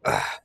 Oh.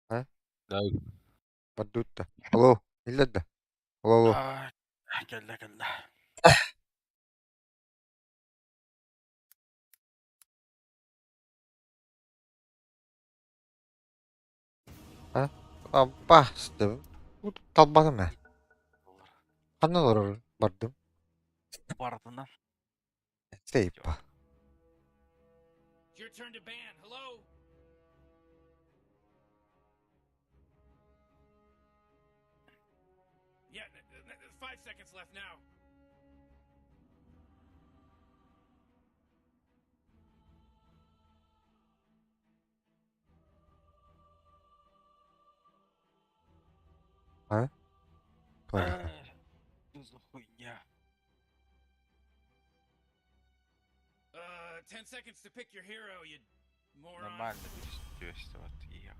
Э? No. Бардутта. Алло, иһиллэр да? Алло, алло. Аа, кэллэ кэллэ. А? Аббаастым. Талбатым ээ. Ханна олорор бардым? Бардынан. Сейпа. It's your turn to ban. Hello? Yeah, 5 seconds left now. А? Понял. Что за хуйня? 10 seconds to pick your hero, you moron. Нормально действовать я.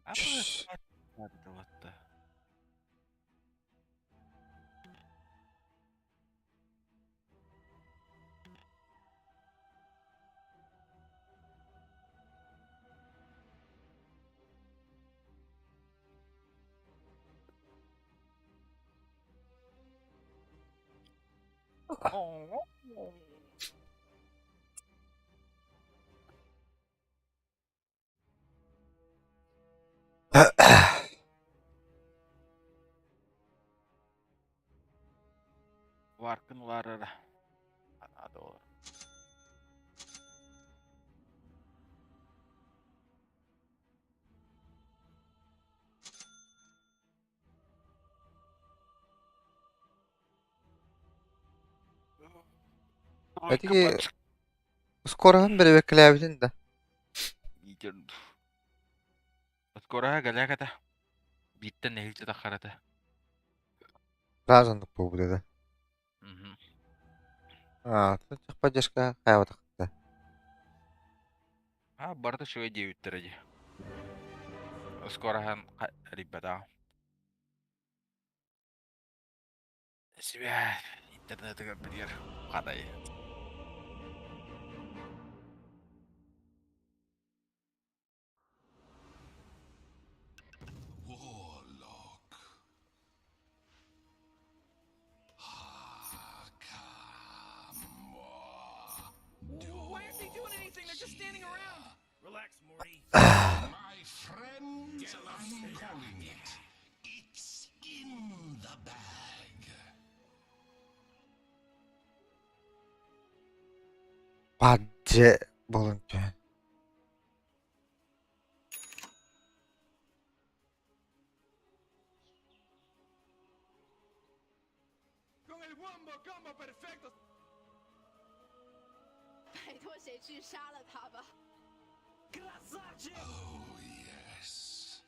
А Чш. надо вот. Варкын ларара. Надо. Этиги скороһын бэрэбиэркэлээбитин да? Скороһа гэлээк этэ. Бииртэн нэһииччэ таххар этэ. Сразу оннук буолбута да. Аа, техподдержка хайабатахта. А, барыта үчүгэй диэбиттэрэ дии. Скороһын эрийбэтэҕим. Сибээс интернетигэр билигэр хадай. Warlock. Why aren't they doing anything? They're just standing around. Relax, Morty. My friends, I'm calling it. It's in the bag. Падже буолан түһэн. 拜托谁去杀了他吧！ Oh, yes.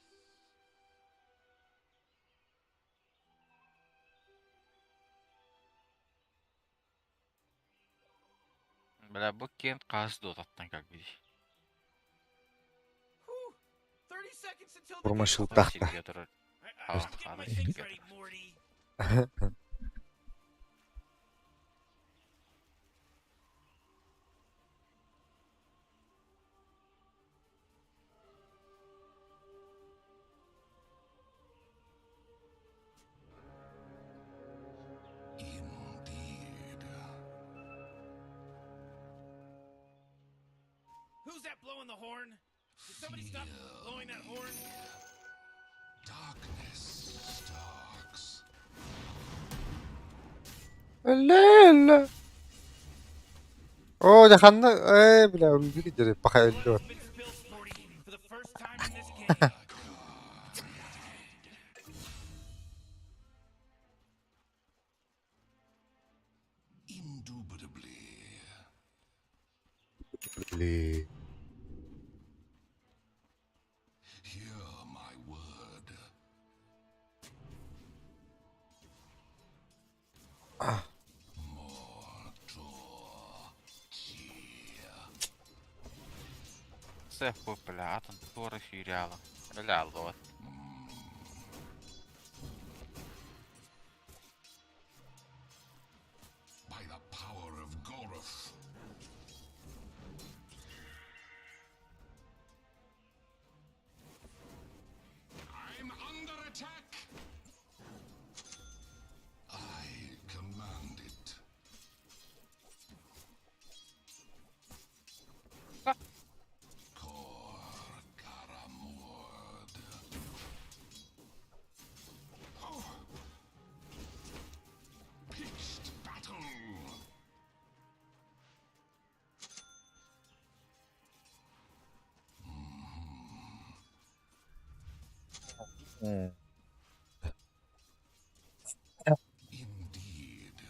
Бля, бу кент хас дотаттан кэлбит. Whew. 30 seconds until the Курма game. шылтахта. Сиргэ турар. I, I'm getting my things ready, Morty. Indeed. Who's that blowing the horn? Did somebody stop blowing that horn? Darkness stalks. Өллө. Оо, дьэ ханна ээ бля өлбүт дьэ паха Blood өллө. has been spilled, Morty, for the first time in this game. Indubitably. Бли. Hear my word. Сэх бу бля атын туора сүүрэ Бля алло. By the power of Goroth. I'm under attack. I command it. Kor Karamord. Oh. Pitched battle. Hmm. Indeed.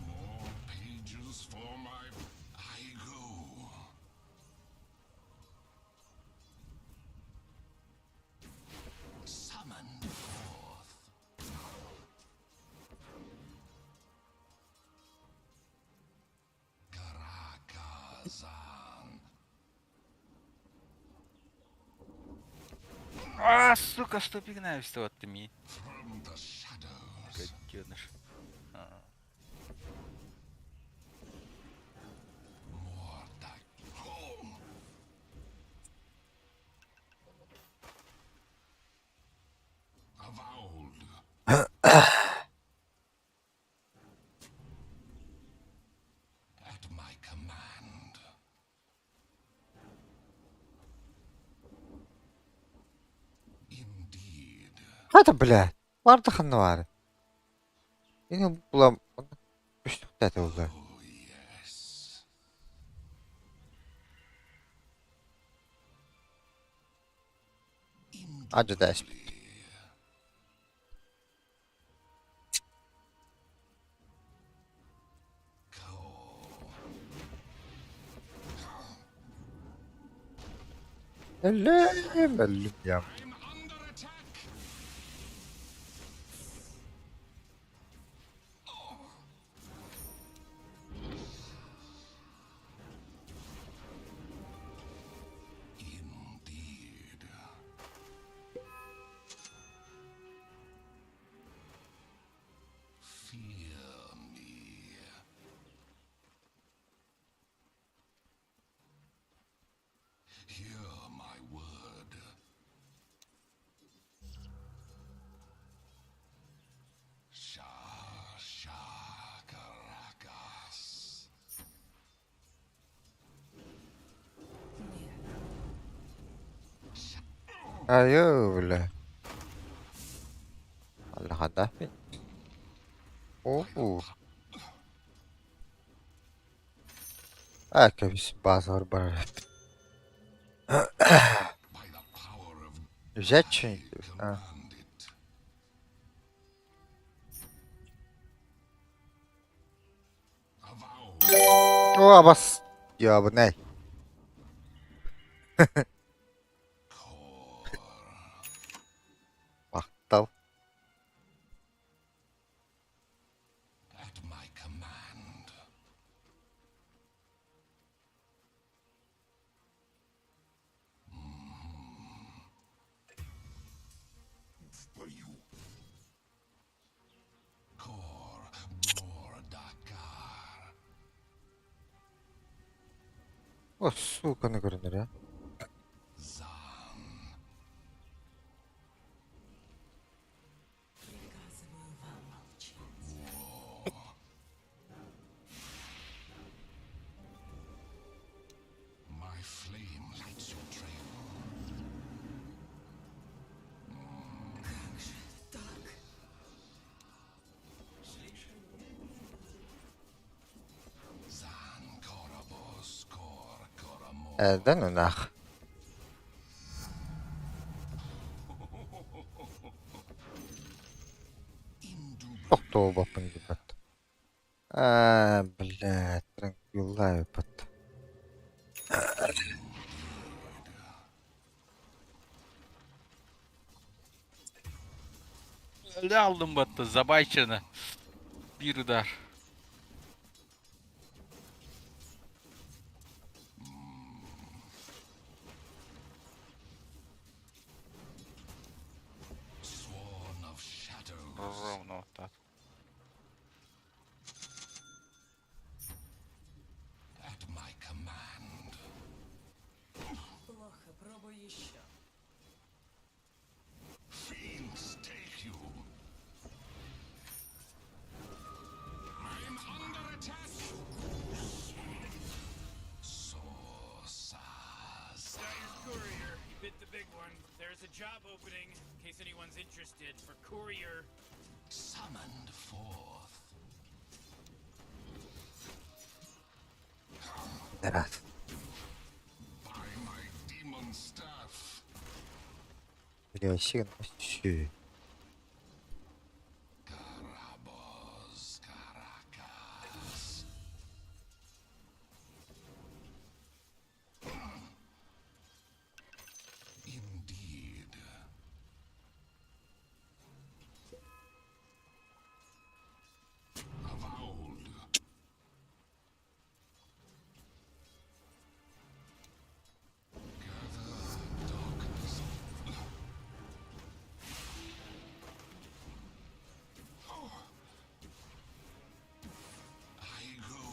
More pages for my. I go. Summoned forth. Karakazan. А, сука, что пигнаешься вот ты ми. From the shadows. Гаденыш. Mortak. Home. Avowed. At my command. Indeed. Хата бля. Барда ханна баар. Энэ була бүштүхтэй боллоо. Oh, yes. Ажа дайш. Indubitably. Өллүм, өллүм диэм. I'm under attack. Indeed. Fear me. Hear my word. Sha Sha Caracas. Айыы, бля. Аллаха Оо. Аа, кэбис, баазабар барар. By the power of Взять что-нибудь? А. command it. Avow О, абас. Ябынай. core. Махтал. At my command. For you. Kor Mordakar. О, сука, не көрүнэр, а. Zan. Приказываю вам молчать. My flame lights your trail. Как же так? Zan Korabos Kor Koramor. Э, да ну нах. Тохтообоппун диэбэт. Аа, блядь, транквилайбат. Öyle aldım battı Zabayçan'ı. Bir удар. Sworn of shadows. Ровно вот так. At my command. Плохо, пробуй еще. Fiends take you. I'm under attack. So Dire's courier. He bit the big one. There's a job opening, in case anyone's interested, for courier. Summoned forth. Раз. By my demon staff. Бля, вообще, ну, Karabos Caracas. Indeed. Avowed. Gather darkness. I go.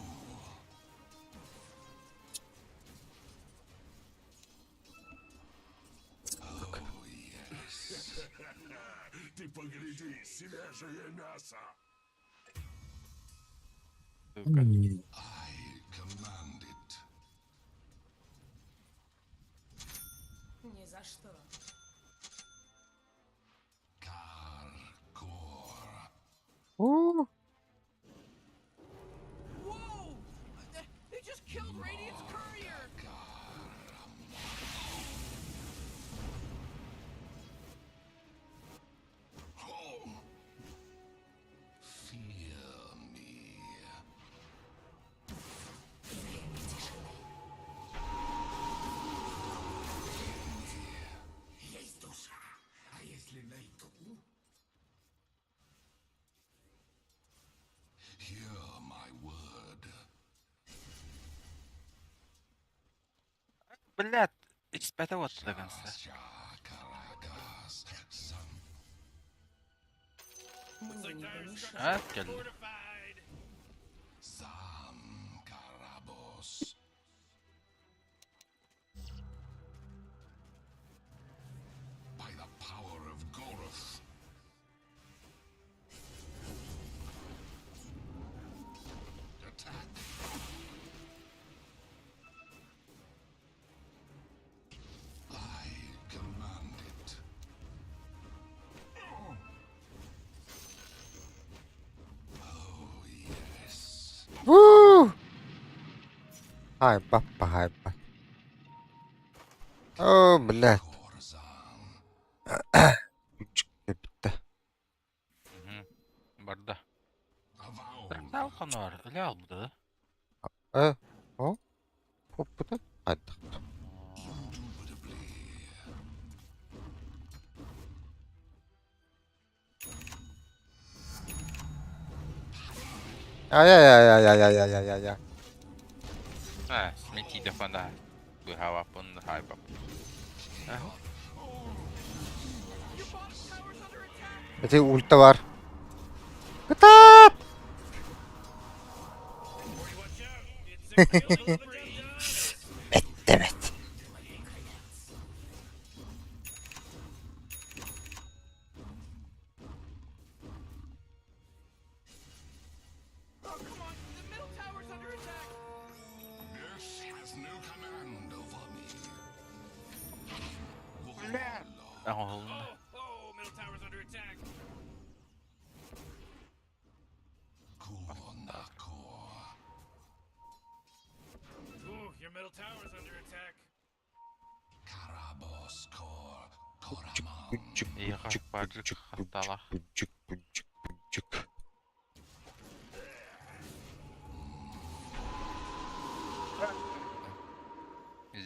Oh, yes. Ты погляди, свежее мясо. Сука. I command it. Ни за что. Karkor. Уу. Whoa! They just killed Radiant's courier! Oh! Fear me. Время тишины. Блядь, испэтэ вот до конца. Caracas, Sam Мне не помешать. А, кэллэ. Fortified. Sam Carabos. By the power of Goroth. Attack. I command it. Oh, yes. Вуу! Хай баппа хай ба. О, блядь. Corzan. Бүттэ. Мгм. Барда. Avowed. Тахтал хонор, өлө албыта. Э, о? Хоппута? Хайдах. Indubitably. Ай-яй-яй-яй-яй-яй-яй-яй. А, смети да. Быһаабаппын хаайбаппын. Ити ульта бар. Кытаат! Watch out. It's a kill spree. Бэт. Oh, come on. The middle tower's under attack. This has no command over me. Оҥоһулунна. Oh, oh, middle tower's under attack. Kunakor. Ooh, your middle tower's under attack. Karabos Kor Koraman. Бүчүк, Иэхэ бүчүк, бардык бүчүк, хатталах. бүчүк, бүчүк, бүчүк.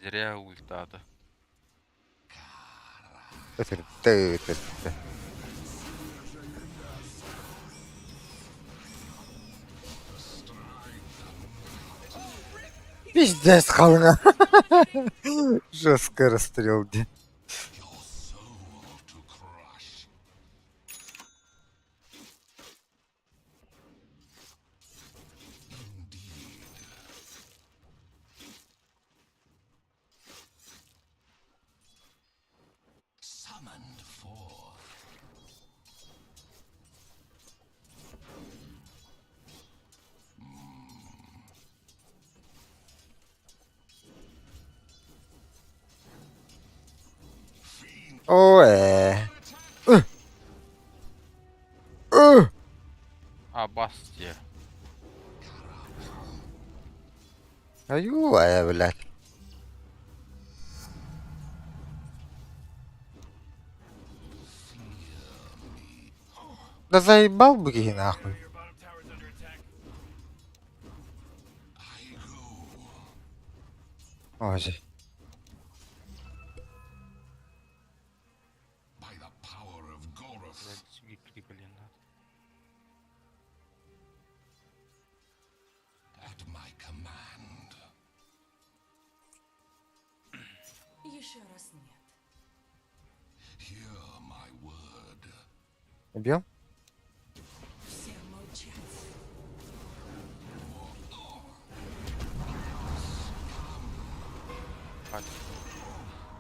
Зря ультаата. Өтөрдө, өтөрдө. Пиздец, халга. Жестко расстрел, де. Your soul to crush. Indeed. Summoned forth. О, э. Э. Э. А, бас дии. Аю, э, блядь. Да заебал бы их нахуй. Your bottom tower's under attack. I go. Ой. By the power of Goroth. Блядь, викри, блин, надо. At my command. Еще раз нет. Hear my word. Убьем? Всем молчать. Хватит.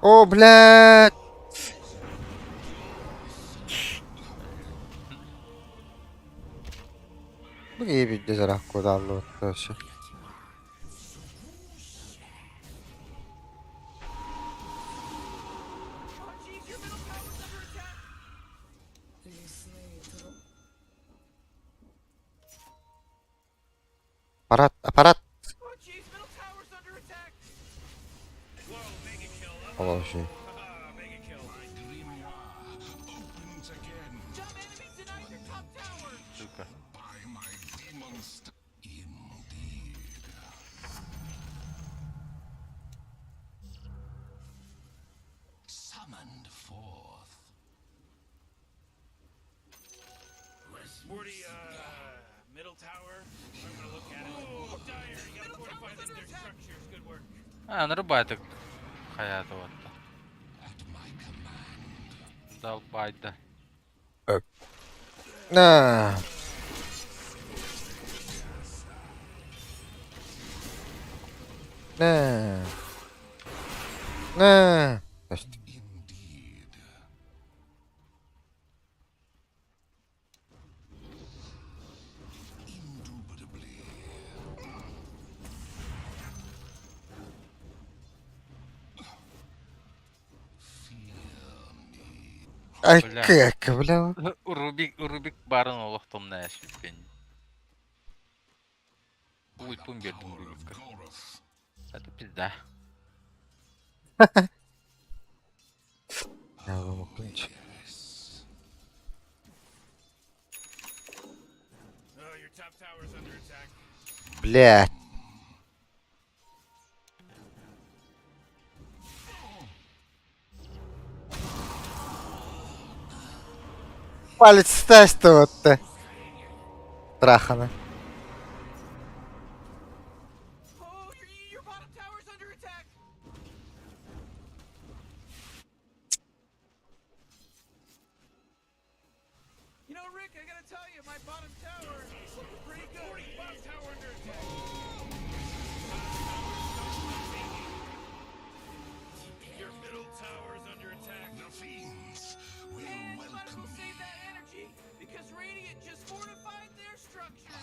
О, блядь! Бу киһи жарах кудааллыбыт вообще. Oh, jeez, your middle tower's under attack. Лесные тру... Аппарат, аппарат! Oh, jeez, middle tower's under attack. Whoa, mega kill. Ол вообще. Ah, mega kill. My grimoire opens again Dumb enemy denied your top tower. Сука. by my demon st- Indeed. Summoned forth. Morty, middle tower. I'm gonna look at it. Oh, Dire, you gotta fortify them, their structures. Good work. А, нарубай так. Хайаата уотта. Далбайда. На. На. На. Indeed. Indubitably. Бля. Айка, бля. Рубик, Рубик баарын олох томна эспиппин. By the Уйпун биэрдим power of Рубикка. Goroth. Это пизда. Yes. Oh, your top tower's under attack. Блядь. Палец ставь-то вот ты. Трахана. Oh, your, your bottom tower's under attack. You know, Rick, I gotta tell you, my bottom tower is looking pretty good. Bottom tower under attack. Your middle tower's under attack. The fiends will And you might as welcome well me. save that energy because Radiant just fortified their structures.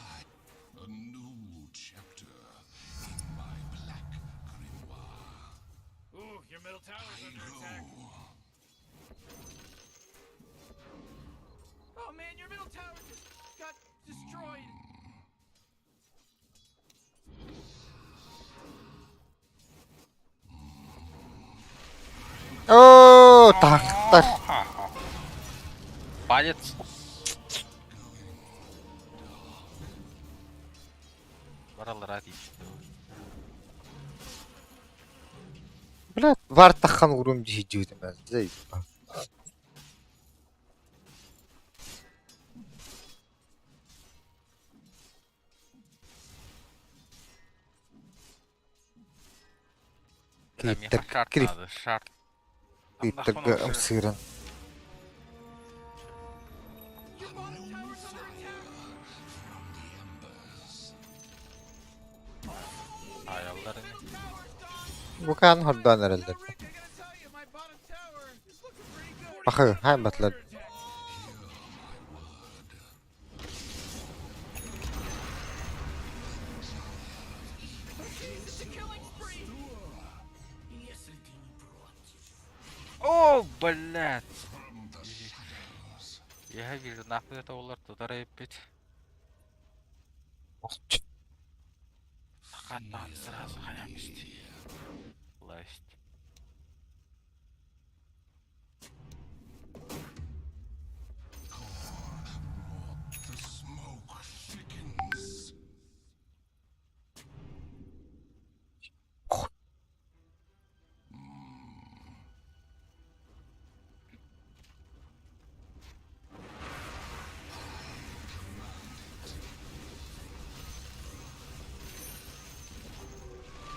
A new chapter in my black grimoire. Ooh, your middle tower's I under attack. go. Oh man, your middle tower just got destroyed. Оо, тахтар. Палец. Баралара тиийбит. Блядь, вартахан үрэмж хийж өгд юм байна. Зэ. Миэхэ Криптер, шарт крип, наада, шарт. криптергэ ымсыыран. Your bottom tower's under attack. Аяллар ини. Middle tower's gone. Букан хордоон You know, эрэллэр. Rick, I gotta tell you, my bottom tower is looking pretty good. Бахы, хаан батлар. Under attack. Oh, jeez, it's a killing spree. О, блядь. From the shadows. Я вижу, нахуй это олар тутар эппит. Хатан сразу хаямист. Власть. The smoke thickens.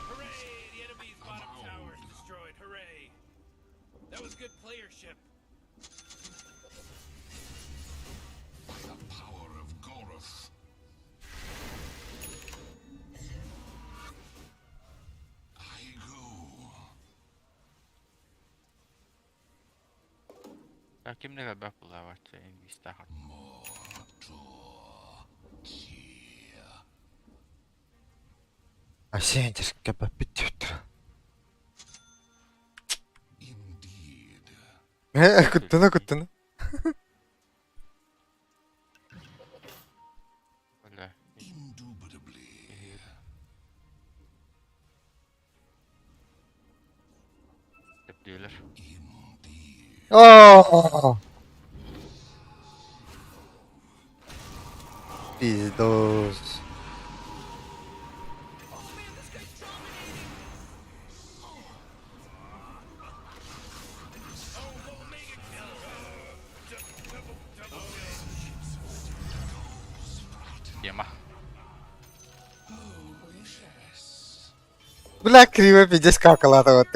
Hooray! The enemy's bottom tower is destroyed. Hooray! That was good playership. By the power of Goroth. I go. Я кимнег элбэх булаабачча инвиста Mortor. Cheer. Асен зэрэг бит төвтөр. Indeed. Күттэнэ күттэнэ. Бля. Indubitably. Тэптүүлэр. Indeed. Оо. Пиздос. Oh man, this guy's dominating. Oh, mega kill! Double, double kill. Тема. Мне не помешаешь. Бля, криво пиздец какала вот.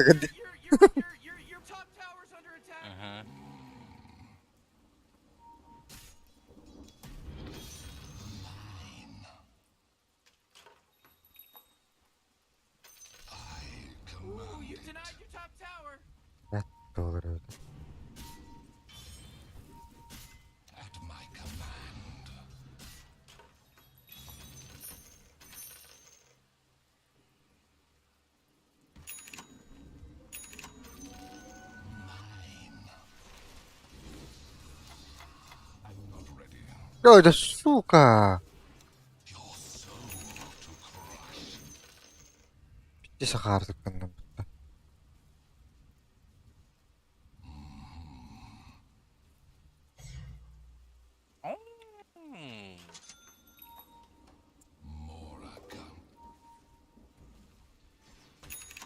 Your Your, your, your top tower's under attack. Мгм. I Ooh, command you it. denied your top tower. Доллар эбит. At my command. Mine. I'm not ready. Ой, да сука! Your soul to crush. Пизде сахаардык гынным. М. Moraka.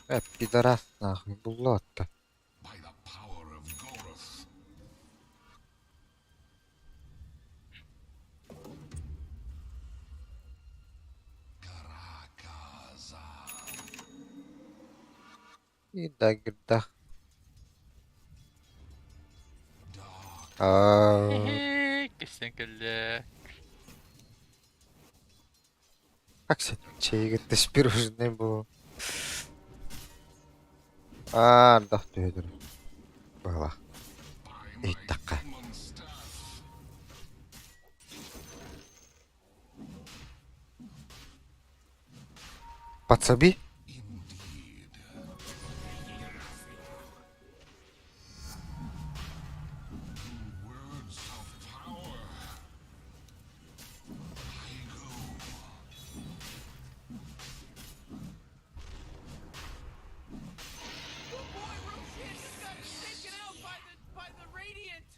Э, пидорас нахуй, булла-то. By the power of Goroth. Karakaza. И да, гирдах. Dark А, Кисен кэллэ. Как се чэйгэттэш пирожный бу. Аа, дах түһүдүр. Была. by my Иттакка. demon staff. Подсоби. Indeed. Words of power. I go. Oh boy, Roshan just got taken out by the by the Radiant.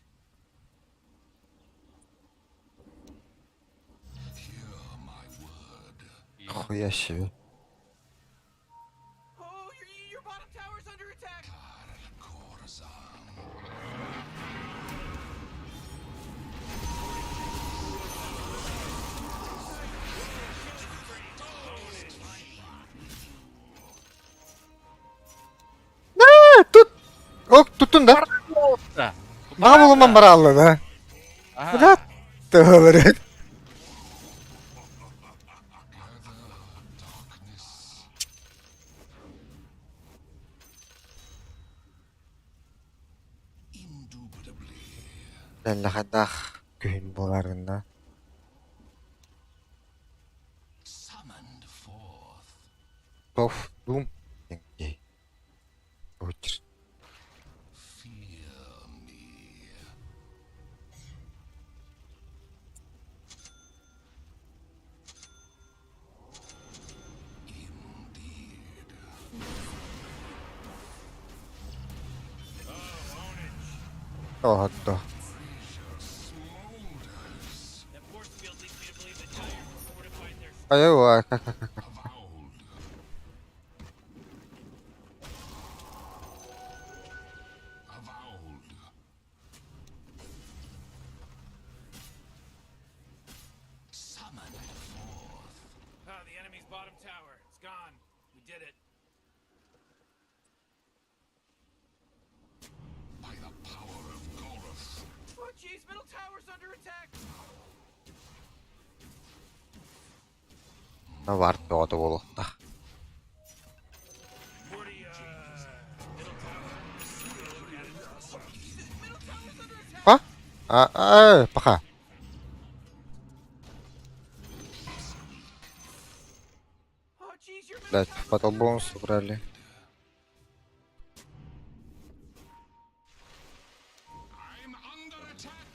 Hear my word. Хуя себе. Oh, your your bottom tower's under attack. Corazon. Э, Тут. Ок, туттун да. Да. Мага булуман бара алды да. Ага. Бля. Тыгылыр. Gather darkness. Indubitably. Ләлләхәдах күһүн буларына. Summoned forth. Тоф дум. Деньги. Очер. Fear me. Indeed. Тоһотто. Fissure smolders. That force field leads me to believe that Dire fortified their Айва, Avowed. Avowed. Summoned forth. Ah, the enemy's bottom tower. It's gone. We did it. By the power of Goroth. Oh jeez, middle tower's under attack. Бар тоҕото буолуохтаах. Morty, middle tower. Middle tower's under attack. Па? А, а, пока. Oh jeez, your middle Блять, tower's Fatal under Bones attack. убрали. I'm under attack.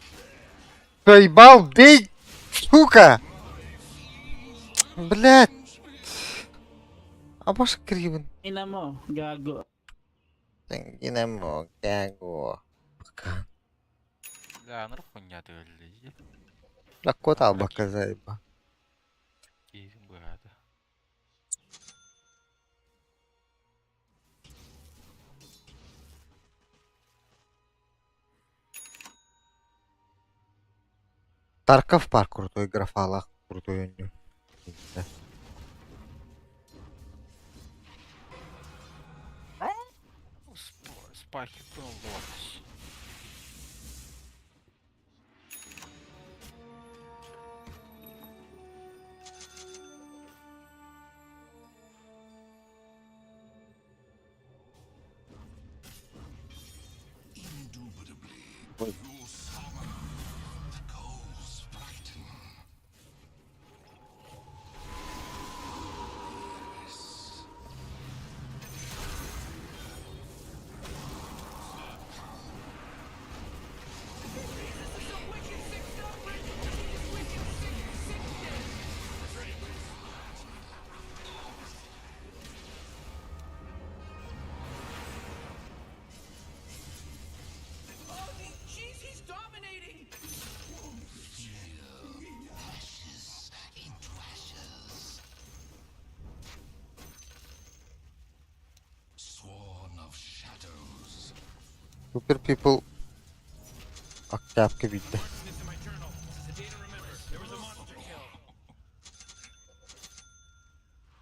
Заебал, бей! Сука! Блять! А баш кривен. Ina mo, gago. Тангина mo, gago. Пока. Бля, анар хуйня тыгыллы. Бля, кот албака заеба. Киһин быһаата. Тарков парк крутой, графалах крутой у него. Да. Успел. Спайкпын ыллыбат. Indubitably. Ой. You summon the coals brighten. Yes. Oh, jeez, he's dominating! Ashes into ashes. Sworn of shadows. Super People Октябрьга биирдэ. This in my journal. This is a day to remember. There was a monster kill.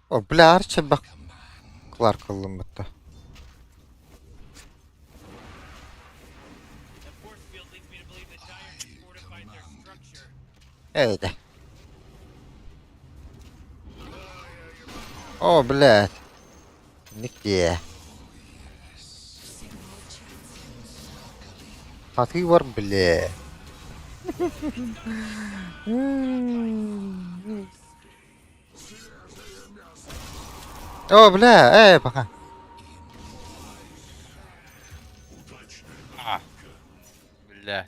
О, бля, Арчи бах Кларк ыллым бытта. That force field leads me to believe that Dire has fortified their structure. Эйде. О, блядь. Нигде. Всем молчать. Хатыы бар, бля. О, бля, эй, пока. А. Бля.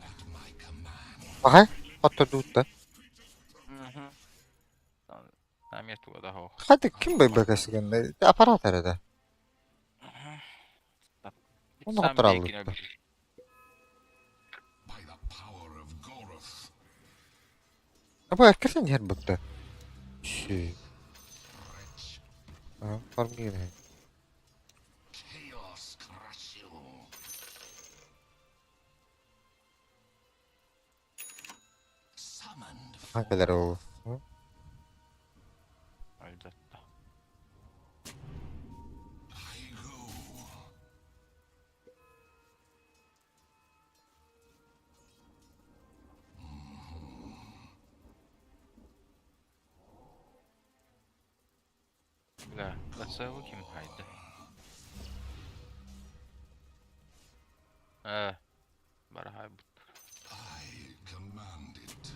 At my command. Пока. Хотто дуутта. Мгм. Там я туга да хоох. Хаты ким бэйбэкэсигэн аппарат эрэ. Оны Сам хоттораллыбыт. бейкин өлбүт. By the power of Goroth. Абы эркэлэн иһэр бутта. Ши. Wretch. А, фармир. Chaos crush you. Summoned Ханкалар ол. Өлдөттө. I go. Бля, лацеву ким хайды. Э, барахай бут. I command it.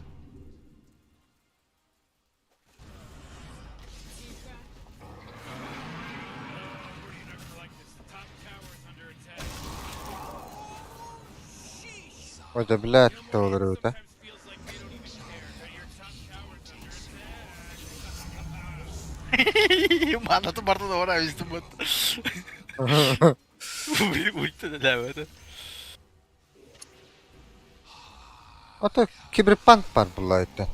We're not gonna like this. The top tower's under attack. Sheesh! Ой, блядь, толры Sometimes да. feels like they don't even care. But your top tower's under attack. Манаты барды да ора өстүм бут. Уйты да ләвәді. Ото киберпанк бар була это.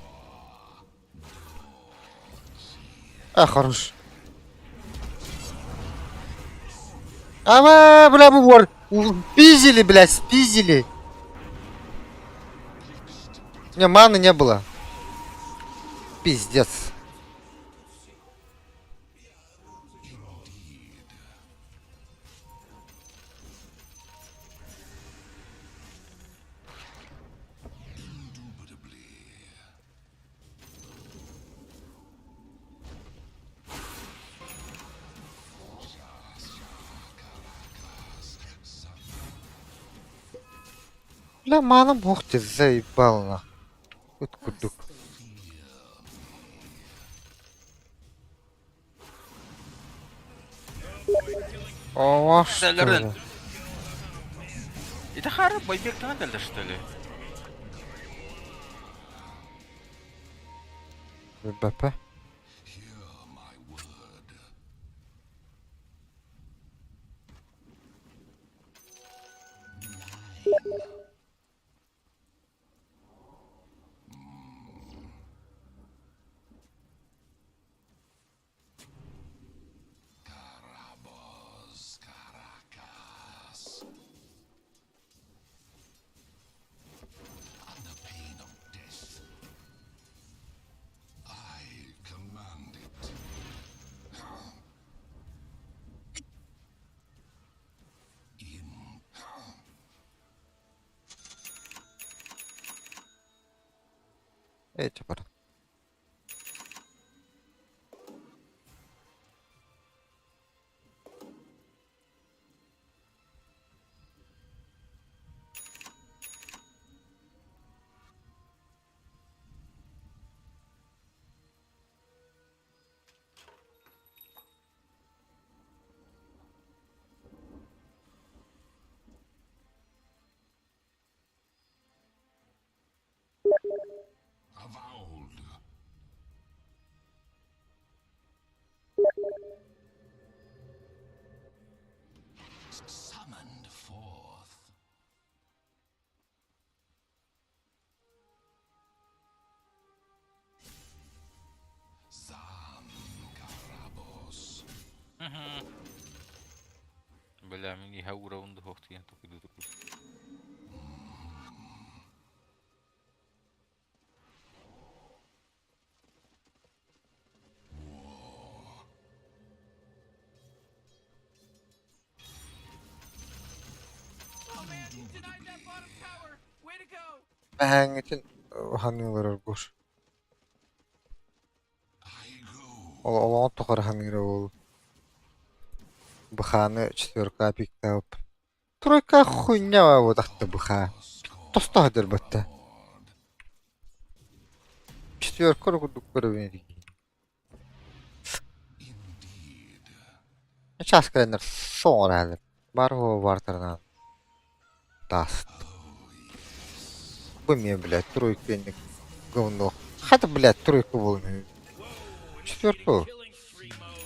А, хорош. Ама, бля, мы вор. Пиздили, блядь, спиздили. У меня маны не было. Пиздец. Indubitably. Бля, маным ох ты заебал нах. Вот кудук. О, что Дәлерден. ли? Это хары байбектен дәлдер, что ли? БП. Hear my word. Carabos, Caracas. Under pain of death. I Ээ, чэ бары. Avowed. Summoned forth. Zam Karabos. Бля, мин иһэ уурабын да суох тиийэн токуйду турбут. Oh man, you denied that bottom tower. Way to go. Эһээҥҥитин хаҥыы олороргур. I go. Ол олоҕун тухары ханыыра буолуо. Быхааны четверка пиктаабыт. Тройка хуйня буотахта быхаа. Тосто сылдьарбатта. Четверка курдук көрөбүн этигин. Indeed. Чаас кэлэннэр соҥор Баар баартарынан таас. Бу эмиэ, блядь, тройка инник говно. Хата, блядь, тройка буолан үһү. Whoa, Четверка. initiating killing spree mode.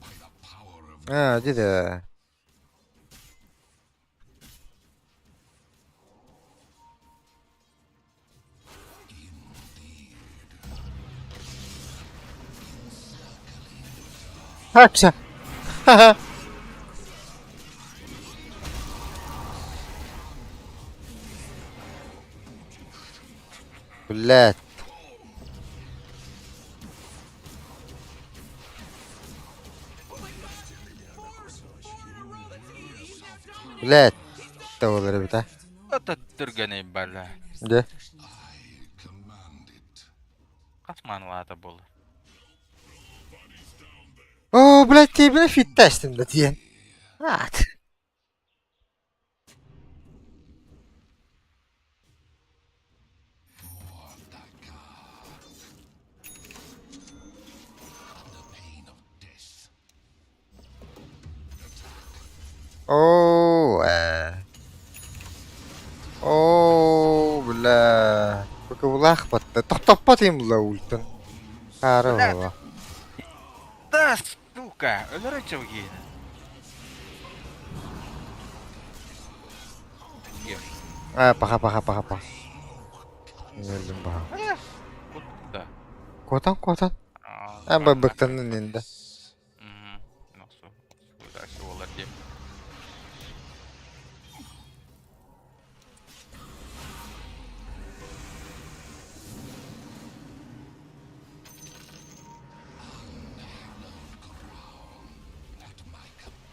By the power of Аа, дии Хапса. Ха-ха. Блядь. Блядь. Тавалар эбит а. Это түргэнэй бала. Дьэ. I command it. Хас маанылаата буолла. Оо, блядь, тиэбинэ фиттэстим да диэн. Аат. Under pain of death. Оо, ээ. Оо, бля. Быкыбылаах батта. Тохтоппот им була ультан. Хаара була. Да, сука, өлөрө чавгиин. Аа, паха паха паха паха. Өлдүм паха. Кутта. Куотан куотан. Аа, быктаннын инде. Носу. Дальше болар дип.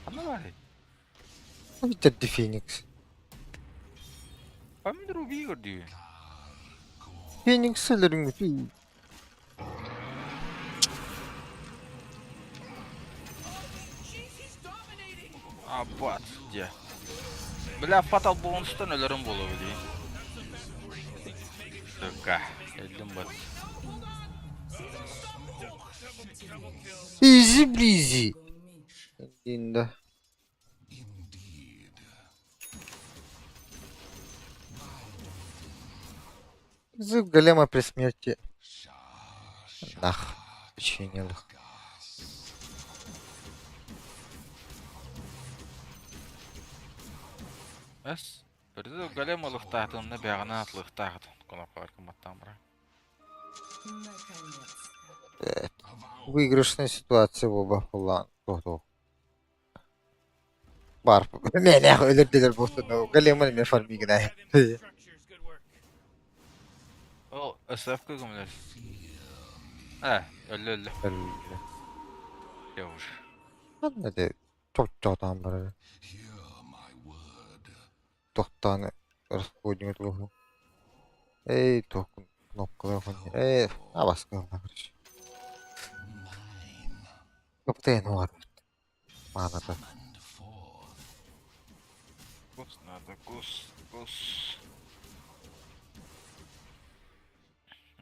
Ханна баарый? Бүтэрди Феникс. Помидор убий көрдүү. Феникс өлөрүҥ Jeez, he's dominating. Абат, дьэ. Бля, фатал бонустан өлөрүм буолуо дии. Сука, өлдүм бат. Изи близи. Инде. Indeed. Зуб голема при смерти. Нах. Починил. Эс. Бірді голем ылықтаатынна бэҕэна атлыхтаахытын коноппар кыматтаан баран. Наконец-то. Выигрышная ситуация буолба буоллаан туох Бар. Мэлээх өлөрдөлөр буолтун. Големын эмиэ фармигына. Five structures. Good work. Ол СФ көмөлөр. Э, өллө өллө. Явуш. Ханна де чоп-чоотоон барар. Hear my words. Тохтоон расходник туоһу. Эй, туох кнопкалар Эй, абаска короче. Каптен уар. Маната. Summoned forth. Кус надо, кус, кус.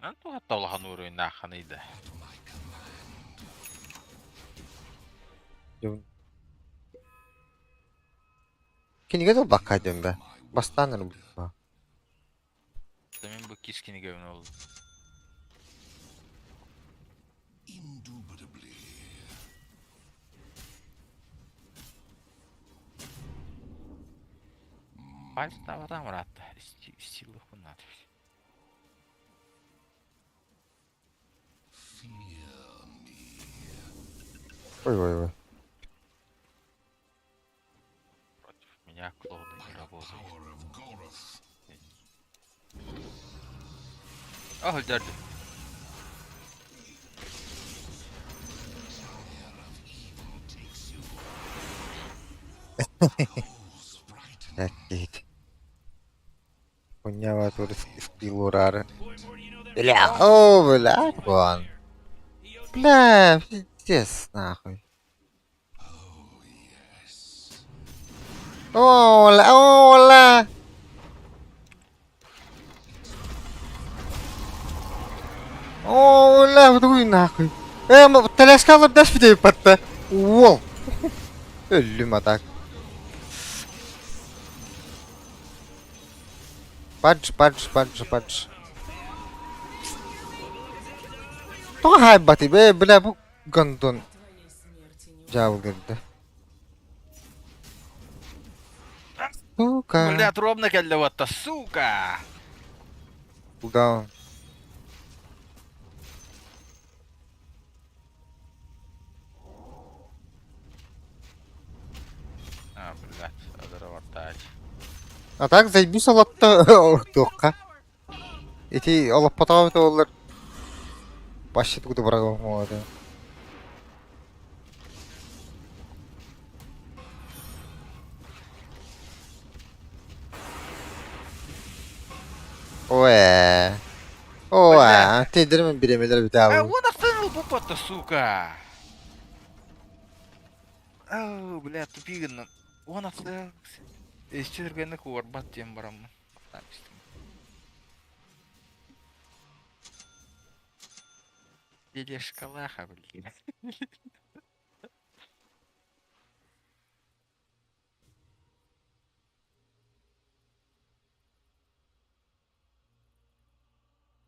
Ан туохатта улахан уруйнаахханый да. At my command. Кинигэ тылбакка диэн бэ. Бастаан эрэ бу. Мин бу кис кинигэбин ол. Indubitably. Пальцтаабатаам ыраатта. Истиилыхпын наада. Fear me. Ой ой ой. Против меня клоуны By не the работают. power of Goroth. Ах, өлдөрдүм. Desire of evil takes you. Coals brighten. Бэт. Хуйня тур скилл урары. Boy, Morty, you know that Бля, о, бля, вон. He owes Бля, пиздец, нахуй. Oh, yes. Ола, ола. Ола, тугуй нахуй. Э, коляскалар дэш видео патта. Уол. Өллүм а так. Падж, падж, падж, падж. Тоҕо хаайбатый бе, бля, бу гондон Твоей смерти не дьаабыл кэлдэ. Сука. Бля, ровно кэллэ уотта, сука! Кулдаун. А, блядь, адыра бартаать. А так заебись олотто туохха. Ити олоппотоҕо оллар. Вообще тугу барагым это. Ой. Ой, тедермен биремелер А, битабы. вон остановил попа-то, сука! Ау, бля, тупиган. Он остановил. Еще түргенник уорбат диэн бараммын. Тележкалаха, блин.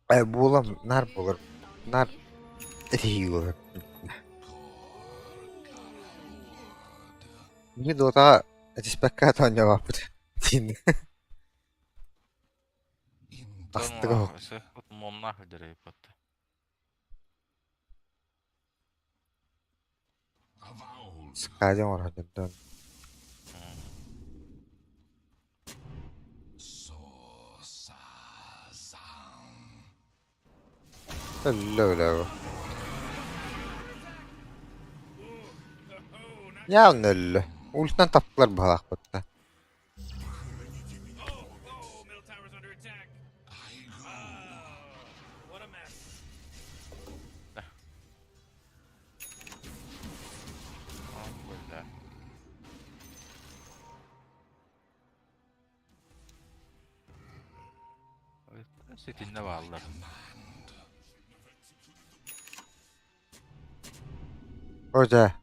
Э, буолам нар болар. Нар этиги болар. Не дота этиспекка тоонньообаппыт. Тин. Астыга. Момнах өлөрөйпөт. Avowed. Скадем орхадырдан. So sa zan. Өллө. Явно өллө. Ультан таптылар баһалаахпытта. Oh, middle tower's under attack. I go. Oh, what a mess. Бля. Ситинне бааллар. Command. Ожа.